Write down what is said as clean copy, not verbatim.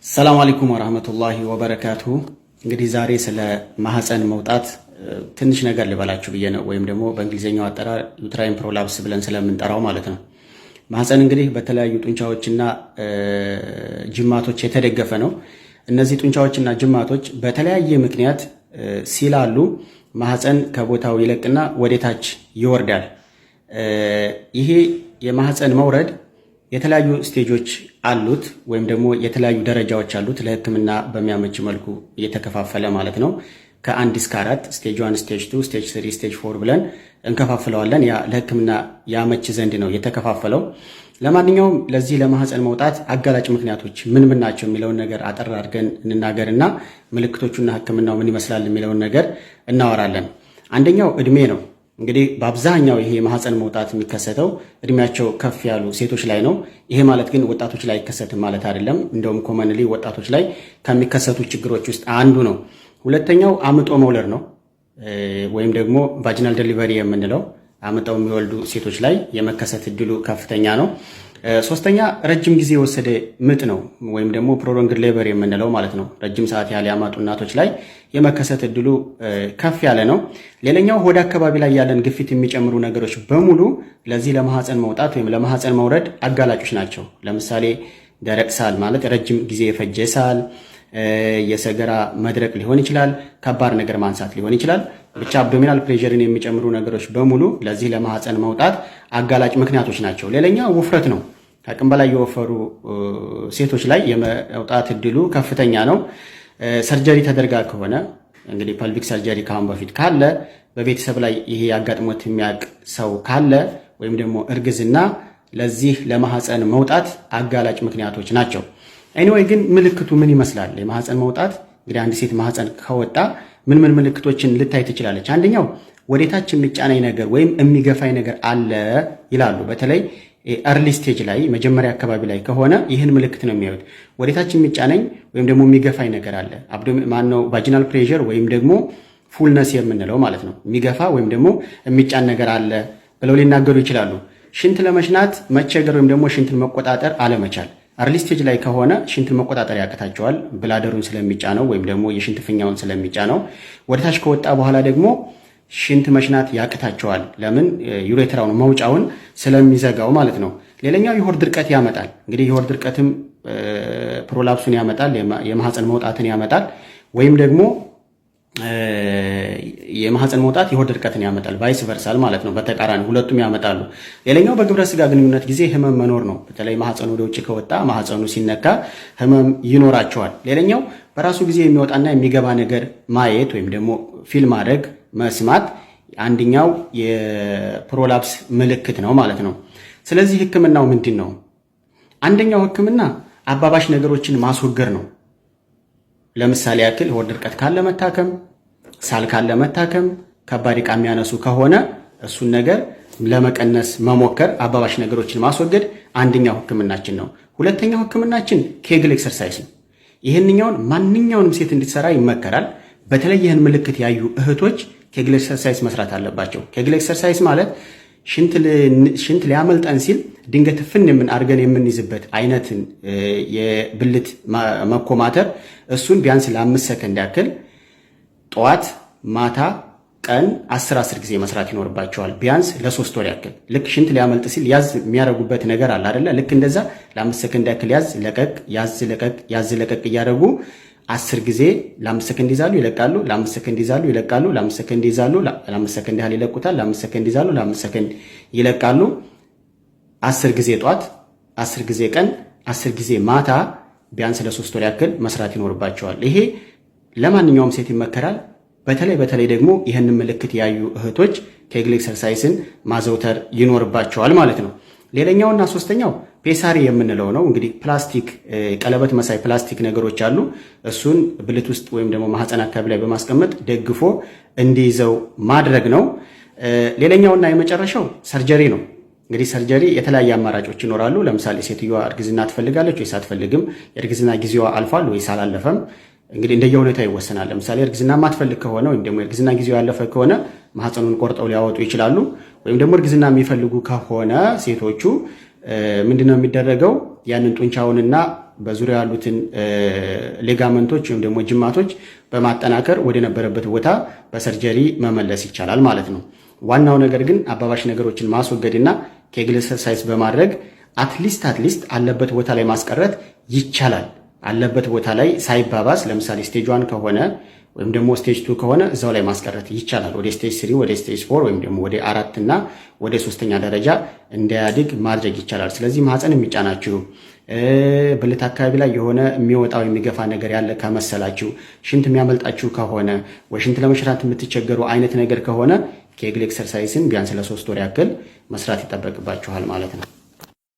ሰላም አለይኩም ወራህመቱላሂ ወበረካቱሁ። እንግዲህ ዛሬ ስለ ማህፀን መውጣት ትንሽ ነገር ልበላችሁ ብዬ ነው፣ ወይም ደግሞ በእንግሊዝኛው አጠራር uterine prolapse ብለን ስለምንጠራው ማለት ነው። ማህፀን እንግዲህ በተለያዩ ጡንቻዎችና ጅማቶች የተደገፈ ነው። እነዚህ ጡንቻዎችና ጅማቶች በተለያየ ምክንያት ሲላሉ ማህፀን ከቦታው ይለቅና ወደታች ይወርዳል። ይሄ የማህፀን መውረድ የተለያዩ stage ኦች አሉት ወይም ደግሞ የተለያዩ ደረጃዎች አሉት። ለሕክምና በሚያመች መልኩ እየተከፋፈለ ማለት ነው። ከአንድ እስከ አራት stage 1፣ stage 2፣ stage 3፣ stage 4 ብለን እንከፋፍለዋለን። ያ ለሕክምና ያመች ዘንድ ነው የተከፋፈለው። ለማንኛውም ለዚህ ለማህፀን መውጣት አጋላጭ ምክንያቶች ምን ምን ናቸው የሚለውን ነገር አጠር አድርገን እንናገርና ምልክቶቹና ሕክምናው ምን ይመስላል የሚለውን ነገር እናወራለን። አንደኛው እድሜ ነው። እንግዲህ በአብዛኛው ይሄ የማህፀን መውጣት የሚከሰተው እድሜያቸው ከፍ ያሉ ሴቶች ላይ ነው። ይሄ ማለት ግን ወጣቶች ላይ አይከሰትም ማለት አይደለም። እንደውም commonly ወጣቶች ላይ ከሚከሰቱ ችግሮች ውስጥ አንዱ ነው። ሁለተኛው አምጦ መውለድ ነው፣ ወይም ደግሞ vaginal delivery የምንለው አምጠው የሚወልዱ ሴቶች ላይ የመከሰት እድሉ ከፍተኛ ነው። ሶስተኛ ረጅም ጊዜ የወሰደ ምጥ ነው፣ ወይም ደግሞ prolonged labor የምንለው ማለት ነው። ረጅም ሰዓት ያህል ያማጡ እናቶች ላይ የመከሰት እድሉ ከፍ ያለ ነው። ሌላኛው ሆድ አካባቢ ላይ ያለን ግፊት የሚጨምሩ ነገሮች በሙሉ ለዚህ ለማህፀን መውጣት ወይም ለማህፀን መውረድ አጋላጮች ናቸው። ለምሳሌ ደረቅ ሳል ማለት ረጅም ጊዜ የፈጀ ሳል፣ የሰገራ መድረቅ ሊሆን ይችላል፣ ከባድ ነገር ማንሳት ሊሆን ይችላል። ብቻ abdominal pressure ን የሚጨምሩ ነገሮች በሙሉ ለዚህ ለማህፀን መውጣት አጋላጭ ምክንያቶች ናቸው። ሌላኛው ውፍረት ነው። ከአቅም በላይ የወፈሩ ሴቶች ላይ የመውጣት እድሉ ከፍተኛ ነው። Surgery ተደርጋ ከሆነ፣ እንግዲህ pelvic surgery ከአሁን በፊት ካለ፣ በቤተሰብ ላይ ይሄ አጋጥሞት የሚያውቅ ሰው ካለ፣ ወይም ደግሞ እርግዝና ለዚህ ለማህፀን መውጣት አጋላጭ ምክንያቶች ናቸው። Anyway ግን ምልክቱ ምን ይመስላል? የማህፀን መውጣት እንግዲህ አንድ ሴት ማህፀን ከወጣ ምን ምን ምልክቶችን ልታይ ትችላለች? አንደኛው ወደታች የሚጫነኝ ነገር ወይም የሚገፋኝ ነገር አለ ይላሉ። በተለይ early stage ላይ፣ መጀመሪያ አካባቢ ላይ ከሆነ ይህን ምልክት ነው የሚያዩት። ወደታች የሚጫነኝ ወይም ደግሞ የሚገፋኝ ነገር አለ። ማነው vaginal pressure ወይም ደግሞ fullness የምንለው ማለት ነው። የሚገፋ ወይም ደግሞ የሚጫን ነገር አለ ብለው ሊናገሩ ይችላሉ። ሽንት ለመሽናት መቸገር ወይም ደግሞ ሽንትን መቆጣጠር አለመቻል። Early stage ላይ ከሆነ ሽንትን መቆጣጠር ያቅታቸዋል። Bladder ኡን ስለሚጫነው ወይም ደግሞ የሽንት ፊኛውን ስለሚጫነው። ወደታች ከወጣ በኋላ ደግሞ ሽንት መሽናት ያቅታቸዋል። ለምን? Urethra ውን መውጫውን ስለሚዘጋው ማለት ነው። ሌላኛው የሆድ ድርቀት ያመጣል። እንግዲህ የሆድ ድርቀትም prolapse ኡን ያመጣል፣ የማህፀን መውጣትን ያመጣል። ወይም ደግሞ የማህፀን መውጣት የሆድ ድርቀትን ያመጣል። Vice versa ማለት ነው። በተቃራኒ ሁለቱም ያመጣሉ። ሌላኛው በግብረ ስጋ ግንኙነት ጊዜ ህመም መኖር ነው። በተለይ ማህፀኑ ወደ ውጭ ከወጣ ማህፀኑ ሲነካ ህመም ይኖራቸዋል። ሌላኛው በራሱ ጊዜ የሚወጣና የሚገባ ነገር ማየት ወይም ደግሞ feel ማድረግ፣ መስማት አንደኛው የ prolapse ምልክት ነው ማለት ነው። ስለዚህ ህክምናው ምንድን ነው? አንደኛው ህክምና አባባሽ ነገሮችን ማስወገድ ነው። ለምሳሌ ያክል ሆድ ድርቀት ካለ መታከም፣ ሳል ካለ መታከም፣ ከባድ ዕቃ የሚያነሱ ከሆነ እሱን ነገር ለመቀነስ መሞከር፣ አባባሽ ነገሮችን ማስወገድ አንደኛው ህክምናችን ነው። ሁለተኛው ህክምናችን Kegel exercise ነው። ይህንኛውን ማንኛውንም ሴት እንድትሰራ ይመከራል። በተለይ ይህን ምልክት ያዩ እህቶች Kegel exercise መስራት አለባቸው። Kegel exercise ማለት ሽንት ሊያመልጠን ሲል ድንገት እፍን የምን አድርገን የምንይዝበት አይነትን የብልት መኮማተር፣ እሱን ቢያንስ ለ5 ሰከንድ ያክል ጠዋት፣ ማታ፣ ቀን 10 10 ጊዜ መስራት ይኖርባቸዋል። ቢያንስ ለ3 ወር ያክል። ልክ ሽንት ሊያመልጥ ሲል ያዝ የሚያደርጉበት ነገር አለ አይደለ? ልክ እንደዛ ለ5 ሰከንድ ያክል ያዝ ለቀቅ፣ ያዝ ለቀቅ፣ ያዝ ለቀቅ እያደረጉ 10 ጊዜ ለ5 ሰከንድ ይዛሉ፣ ይለቃሉ፣ ለ5 ሰከንድ ይዛሉ፣ ይለቃሉ፣ ለ5 ሰከንድ ይዛሉ፣ ለ5 ሰከንድ ያህል ይለቁታል፣ ለ5 ሰከንድ ይዛሉ፣ ለ5 ሰከንድ ይለቃሉ። 10 ጊዜ ጧት፣ 10 ጊዜ ቀን፣ 10 ጊዜ ማታ ቢያንስ ለ3 ወር ያክል መስራት ይኖርባቸዋል። ይሄ ለማንኛውም ሴት ይመከራል። በተለይ በተለይ ደግሞ ይህንን ምልክት ያዩ እህቶች Kegel exercise ን ማዘውተር ይኖርባቸዋል ማለት ነው። ሌላኛውና ሶስተኛው pessary የምንለው ነው። እንግዲህ ፕላስቲክ ቀለበት መሳይ ፕላስቲክ ነገሮች አሉ። እሱን ብልት ውስጥ ወይም ደግሞ ማህፀን አካባቢ ላይ በማስቀመጥ ደግፎ እንዲይዘው ማድረግ ነው። ሌላኛውና የመጨረሻው surgery ነው። እንግዲህ surgery የተለያየ አማራጮች ይኖራሉ። ለምሳሌ ሴትዮዋ እርግዝና ትፈልጋለች ወይስ አትፈልግም? የእርግዝና ጊዜዋ አልፏል ወይስ አላለፈም? እንግዲህ እንደየሁኔታው ይወሰናል። ለምሳሌ እርግዝና ማትፈልግ ከሆነ ወይም ደግሞ የእርግዝና ጊዜው ያለፈ ከሆነ ማህፀኑን ቆርጠው ሊያወጡ ይችላሉ። ወይም ደግሞ እርግዝና የሚፈልጉ ከሆነ ሴቶቹ ምንድነው የሚደረገው? ያንን ጡንቻውንና በዙሪያ ያሉትን ligament ኦች ወይም ደግሞ ጅማቶች በማጠናከር ወደ ነበረበት ቦታ በ surgery መመለስ ይቻላል ማለት ነው። ዋናው ነገር ግን አባባሽ ነገሮችን ማስወገድና Kegel exercise በማድረግ at least አለበት ቦታ ላይ ማስቀረት ይቻላል። አለበት ቦታ ላይ ሳይባባስ፣ ለምሳሌ stage 1 ከሆነ ወይም ደግሞ stage 2 ከሆነ እዛው ላይ ማስቀረት ይቻላል። ወደ stage 3፣ ወደ stage 4 ወይም ደግሞ ወደ አራት እና ወደ ሶስተኛ ደረጃ እንዳያድግ ማድረግ ይቻላል። ስለዚህ ማህፀን የሚጫናችሁ፣ ብልት አካባቢ ላይ የሆነ የሚወጣው የሚገፋ ነገር ያለ ከመሰላችሁ፣ ሽንት የሚያመልጣችሁ ከሆነ ወይ ሽንት ለመሽናት የምትቸገሩ አይነት ነገር ከሆነ Kegel exercise ን ቢያንስ ለ3 ወር ያክል መስራት ይጠበቅባችኋል ማለት ነው።